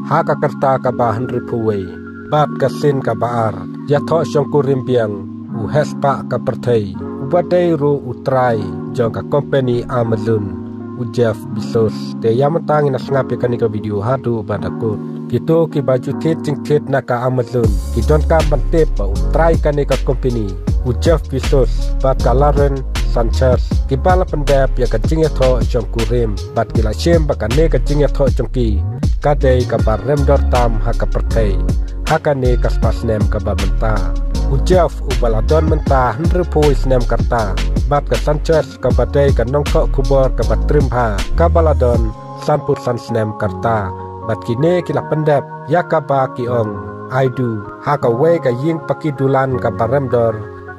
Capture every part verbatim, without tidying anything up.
ha ka karta kaba hynriewphew wei. Bad ka sien kaba ar, ïathoh shongkurim biang u heh spah ka pyrthei, uba dei ruh u trai jong ka kompeni Amazon, u Jeff Bezos. Te ïa mynta ngin ïa sngap ïa kane ka video haduh ba da kut. Kito kiba ju thied jingthied na ka Amazon ki donkam ban tip ba u trai kane ka kompeni, u Jeff Bezos bad ka Lauren Sanchez, kiba la pyndep ïa ka jingïathoh shongkurim, bad ki la shim ba kane ka jingïathoh jong ki ka dei kaba rem dor tam ha ka pyrthei ha kane ka spah snem kaba mynta. U Jeff uba la don mynta hynriewphew snem ka rta, bad ka Sanchez kaba dei ka nongthoh khubor kaba trim bha, kaba la don sanphew san snem ka rta. Bad kine ki la pyndep ïa kaba ki ong I do ha kawei ka ïing paki dulan kaba rem dor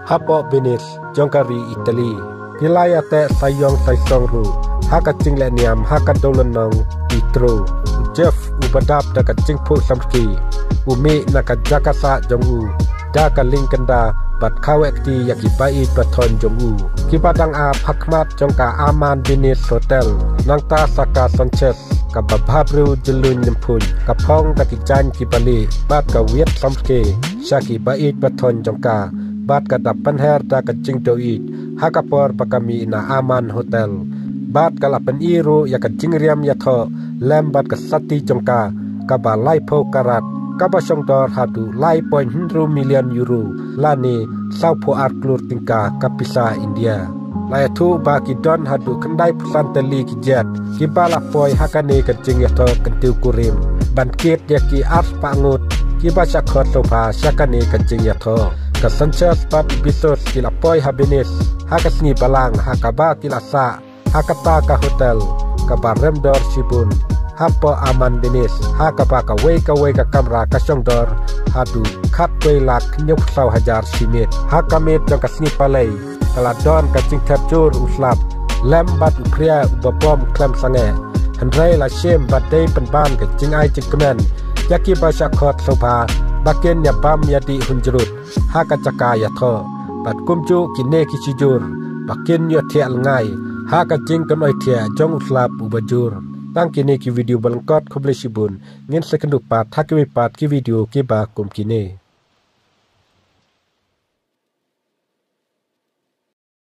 hapoh Venice jong ka ri Italy. Ki la ïateh sa ïong sa song ruh ha ka jingleh niam ha ka dewlynnong Pietro. U Jeff uba dap da ka jingphuh samrkhie, u mih na ka jaka sah jong u da ka lyngkynda bad khawek kti ïa ki ba ïeit ba thon jong u, kiba dang ap ha khmat jong ka Aman Venice Hotel. Nangta sa ka Sanchez, kaba bhabriew jyllun nymphuiñ, ka phong da ki jaiñ kiba lieh bad ka wiat samrkhie sha ki ba ïeit ba thon jong ka, bad ka da pynher da ka jingdoh ïeit ha ka por ba ka mih na Aman Hotel. Bad ka la pyni ruh ïa ka jingriam ïathoh lem bad ka sati jong ka, kaba laiphew karat, kaba shongdor haduh lai point hynriew million euro, lane sawphew ar klur tyngka ka pisa India. La ïathuh ba ki don haduh khyndaiphew san tylli ki jet kiba la poi ha kane ka jingïathoh kyntiew kurim, ban kit ïa ki arspah ngut kiba shah khot sngewbha sha kane ka jingïathoh. Ka Sanchez bad u Bezos ki la poi ha Venice ha ka sngi Balang, ha kaba ki la sah ha kata ka hotel kaba rem dor shibun hapoh Aman Venice, ha kaba kawei kawei ka kamra ka shongdor haduh khatwei lak hynñiewphew saw hajar shi miet. Ha ka miet jong ka sngi Palei ka la don ka jingthep jur u slap lem bad u phria uba bom khlem sangeh. Hynrei la shim ba dei pynban ka jingai jingkmen ïa kiba shah khot sngewbha ba kin ïa bam ïa dih hunjrut ha ka jaka ïathoh. Bad kumjuh kine ki shijur ba kin ïohthiah lyngngai ha ka jingkynoi thiah jong u slap uba jur. Tang kine ki video ba lyngkot, khublei shibun. Ngin sa ïakynduh pat ha kiwei pat ki video kiba kum kine.